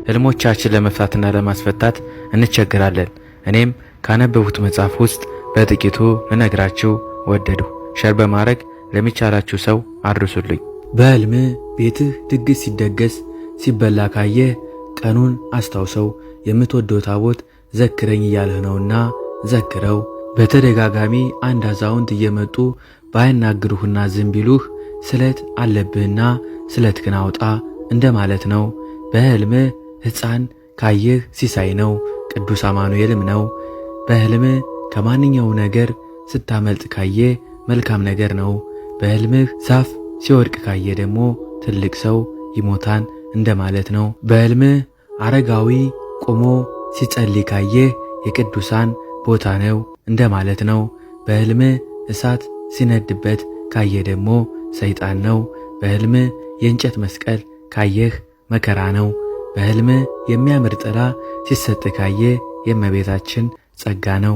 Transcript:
ህልሞቻችን ለመፍታትና ለማስፈታት እንቸገራለን። እኔም ካነበብኩት መጽሐፍ ውስጥ በጥቂቱ ልነግራችሁ ወደድሁ። Share በማድረግ ለሚቻላችሁ ሰው አድርሱልኝ። በህልም ቤትህ ድግስ ሲደገስ ሲበላ ካየህ ቀኑን አስታውሰው። የምትወደው ታቦት ዘክረኝ እያልህ ነውና ዘክረው። በተደጋጋሚ አንድ አዛውንት እየመጡ ባያናግሩህና ዝም ቢሉህ ስለት አለብህና ስለትህን አውጣ እንደማለት ነው። በህልምህ ሕፃን ካየህ ሲሳይ ነው፣ ቅዱስ አማኑኤልም ነው። በህልምህ ከማንኛው ነገር ስታመልጥ ካየህ መልካም ነገር ነው። በህልምህ ዛፍ ሲወድቅ ካየ ደግሞ ትልቅ ሰው ይሞታል እንደማለት ነው። በህልምህ አረጋዊ ቆሞ ሲጸልይ ካየህ የቅዱሳን ቦታ ነው እንደማለት ነው። በህልምህ እሳት ሲነድበት ካየ ደግሞ ሰይጣን ነው። በህልምህ የእንጨት መስቀል ካየህ መከራ ነው። በህልምህ የሚያምር ጥላ ሲሰጥ ካየ የእመቤታችን ጸጋ ነው።